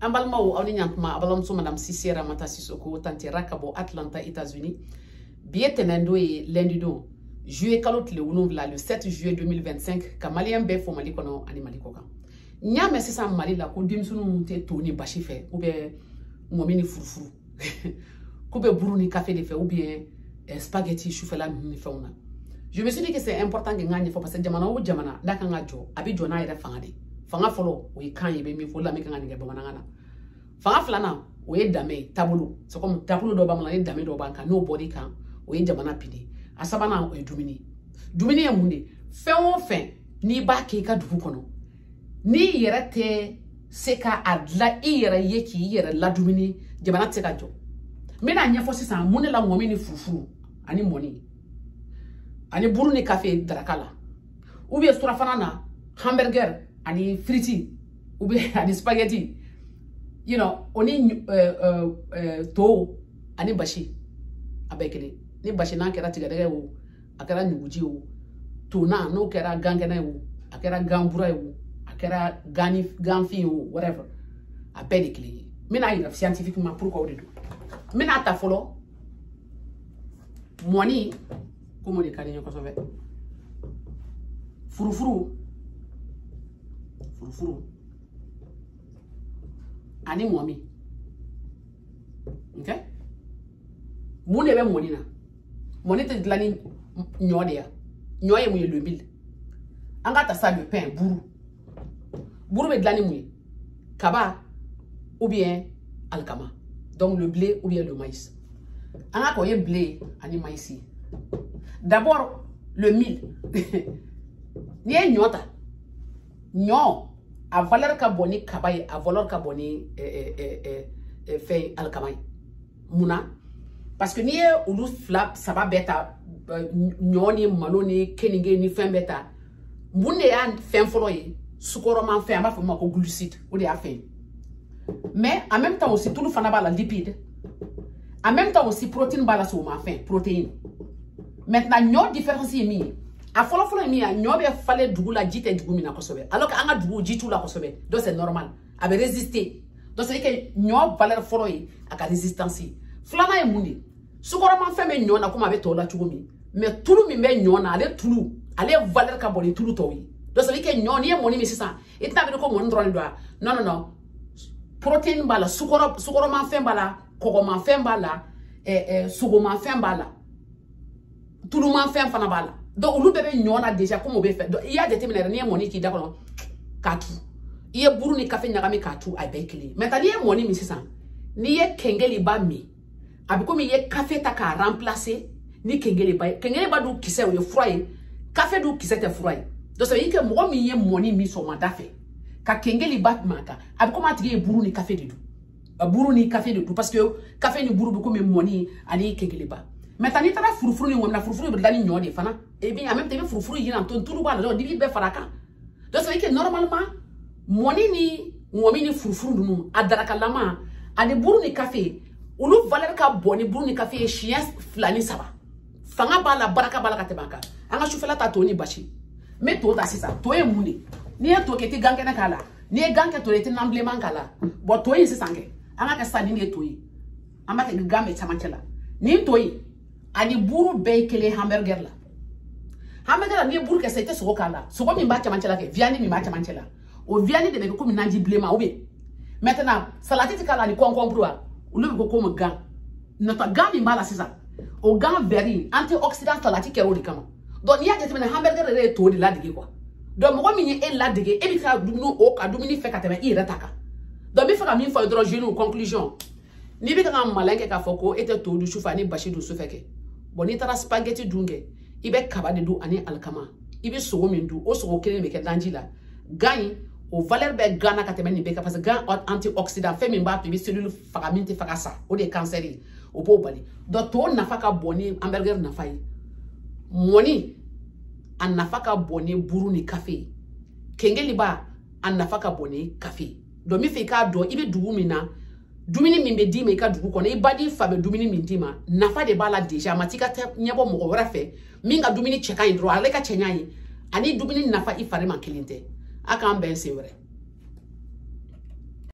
An balimaw, aw ni ɲantuma. A balimamuso Madame Sise Ramata Sisoko, tante Ra, ka bɔ Atlanta, États-Unis. Bi ye tɛnɛn don ye, lundi don, juillet kalo tile 7, le 7 juillet 2025. Ka Malien bɛɛ fo Mali kɔnɔ ani Mali kɔ kan. N y'a mɛn sisan Mali la ko denmisɛnninw tɛ to ni basi fɛ, ou bien ŋɔmi ni furufuru, k'u bɛ buru ni kafe de fɛ, ou bien spaghetti sufɛla ninnu ni fɛnw na. Je me suis dit que c'est important que n k'a ɲɛfɔ, parce que jamana o jamana n'a kan ka jɔ, a bɛ jɔ n'a yɛrɛ fanga de. Fanga fɔlɔ, o ye kan ye, bɛ min fɔ o la, min kan ka nin kɛ bamanankan na. Fanga filanan, o ye danbe ye, taabolo. C'est comme taabolo dɔ b'an bolo ni danbe dɔ b'an kan, n'o bɔr'i kan, o ye jamana pili. A sabanan, o ye dumuni. Dumuni ye mun de? Fɛn o fɛn n'i b'a kɛ i ka dugu kɔnɔ, n'i yɛrɛ tɛ se ka a dilan i yɛrɛ ye k'i yɛrɛ ladumuni, jamana tɛ se ka jɔ. N bɛna ɲɛfɔ sisan mun de la ŋɔmi ni furufuru ani mɔni ani buru ni kafe daraka la, ou bien surafana na, hamburger ani frites, ou bien ani spaghetti, o ni to ani basi, a bɛɛ kelen. Ni basi n'a kɛra tigadɛgɛ o, a kɛra ɲuguji o, to na n'o kɛra gankɛnɛ ye o, a kɛra ganbura ye o, a kɛra gan ganfin ye o, whatever, a bɛɛ de kelen ye. N bɛna yira scientifiquement pourquoi o de don. N bɛna ta fɔlɔ mɔni, komi o de ka di n ye kosɛbɛ. Furufuru, furufuru ani ŋɔmi. Ok, mun de bɛ mɔni na? Mɔni tɛ dilan ni ɲɔ de ya? Ɲɔ ye mun ye? Le mil. An ka ta sa, le pain, buru. Buru bɛ dilan ni mun ye? Kaba ou bien alikama, donc le blé ou bien le maïs. An ka kɛ o ye blé ani maïs ye. D'abord le mil. N'i ye ɲɔ ta, ɲɔ a valeur ka bon ni kaba ye, a valeur ka bon ni fɛn alikama ye. Mun na? Parce que n'i ye olu fila saba bɛɛ ta, ɲɔ ni malo ni keninge ni fɛn bɛɛ ta, mun de y'a fɛn fɔlɔ ye? Sukɔrɔman fɛn, an b'a fɔ min ma ko glucide, o de y'a fɛn ye. Mais en même temps aussi, tulu fana b'a la, lipide. En même temps aussi, protéine b'a la, sogomafɛn, protéine. Maintenant, ɲɔ différence ye min ye, a fɔlɔfɔlɔ ye min ye, ɲɔ bɛ falen dugu la, ji tɛ dugu min na kosɛbɛ, alors que an ka dugu ji t'u la kosɛbɛ. Donc c'est normal, a bɛ résister. Donc c'est à dire que ɲɔ valeur fɔlɔ ye a ka résistance ye. Filanan ye mun de ye? Sukɔrɔmafɛn bɛ ɲɔ na komi a bɛ tɔw la cogo min, mais tulu min bɛ ɲɔ na, ale tulu, ale valeur ka bon ni tulu tɔw ye. Donc ça veut dire que ɲɔ, n'i ye mɔni min sisan, i tɛna miiri ko mɔni dɔrɔn de don wa. Non, non, non, protéine b'a la, sukɔrɔ, sukɔrɔmafɛn b'a la, kɔgɔmafɛn b'a la, sogomafɛn b'a la, tulumafɛn fana b'a la. Donc olu bɛɛ bɛ ɲɔ na déjà, komi o bɛ fɛ. Donc i y'a jateminɛ yɛrɛ, n'i ye mɔni k'i da kɔnɔ k'a tu, i ye buru ni kafe ɲagami k'a tu, a bɛɛ ye kelen ye. Maintenant, n'i ye mɔni min sisan, n'i ye kengeliba min, a bɛ komi i ye kafe ta k'a remplacer ni kengeliba ye. Kengeliba dun kisɛ, o ye fura ye. Kafe dun kisɛ tɛ fura ye. Donc ça veut dire que mɔgɔ min ye mɔni min sɔgɔmada fɛ ka kengeliba min a kan, a bɛ komi a tigi ye buru ni kafe de dun, buru ni kafe de dun, parce que kafe ni buru bɛ komi mɔni ani kengeliba. Maintenant, n'i taara furufuru ni ŋɔmi na, furufuru bɛ dilan ni ɲɔ de fana. Et bien en même temps, i bɛ furufuru ɲini to tulu b'a la, donc dibi bɛɛ fara a kan. Donc ça veut dire que normalement, mɔni ni ŋɔmi ni furufuru ninnu, a darakalama ani buru ni kafe, olu valeur ka bon ni buru ni kafe ye siɲɛ 2 ni 3. Fanga b'a la, baraka b'a la ka tɛmɛ a kan. An ka sufɛla ta, to ni basi. N bɛ to ta sisan. To ye mun de? N'i ye to kɛ, i tɛ gan kɛnɛ k'a la. N'i ye gan kɛ to la, i tɛ nan bilenman k'a la. Bon, to in sisan kɛ, an ka kɛ sisan, nin de ye to ye. An b'a kɛ gan bɛ camancɛ la. Nin to in ani buru bɛɛ ye kelen. Hamburger la, hamburger la, n'i ye buru kɛ sisan, i tɛ sogo k'a la. Sogo min b'a camancɛ la kɛ, viande min b'a camancɛ la, o viande de bɛ kɛ komi naji bilenman. Ou bien maintenant, salati tɛ k'a la ani concombre wa, olu bɛ kɛ komi gan. Nɔtɔ gan min b'a la sisan, o gan vert in, antioxydant, salati kɛra o de kama. Donc n'i y'a jateminɛ, hamburger yɛrɛ ye to de ladege quoi. Donc mɔgɔ min ye e ladege, e bɛ ka dumuni o ka dumuni fɛ ka tɛmɛ i yɛrɛ ta kan. Donc n bɛ fɛ ka min fɔ ye dɔrɔn, jeunes, conclusion: n'i bɛ ka malin kɛ k'a fɔ ko e tɛ to dun sufɛ ani basi dun sufɛ kɛ, bon, n'i taara spaghetti dun kɛ, i bɛ kaba de dun ani alikama. I bɛ sogo min dun, o sogo kelen bɛ kɛ naji la. Gan in, o valeur bɛ gan na ka tɛmɛ nin bɛɛ kan, parce que gan antioxydant, fɛn min b'a to i bɛ cellule faga min tɛ faga sa, o de ye cancer ye, o b'o bali. Donc to nafa ka bon ni hamburger nafa ye. Mɔni a nafa ka bon ni buru ni kafe ye. Kengeliba a nafa ka bon ni kafe ye. Donc n bɛ fɛ i k'a dɔn, i bɛ dugu min na, dumuni min bɛ d'i ma i ka dugu kɔnɔ, i ba n'i fa bɛ dumuni min d'i ma, nafa de b'a la déjà. A ma t'i ka ɲɛbɔ mɔgɔ wɛrɛ fɛ min ka dumuni cɛ ka ɲi dɔrɔn, ale ka cɛɲa ye ani dumuni nafa i fari ma kelen tɛ. A k'an bɛn sen wɛrɛ.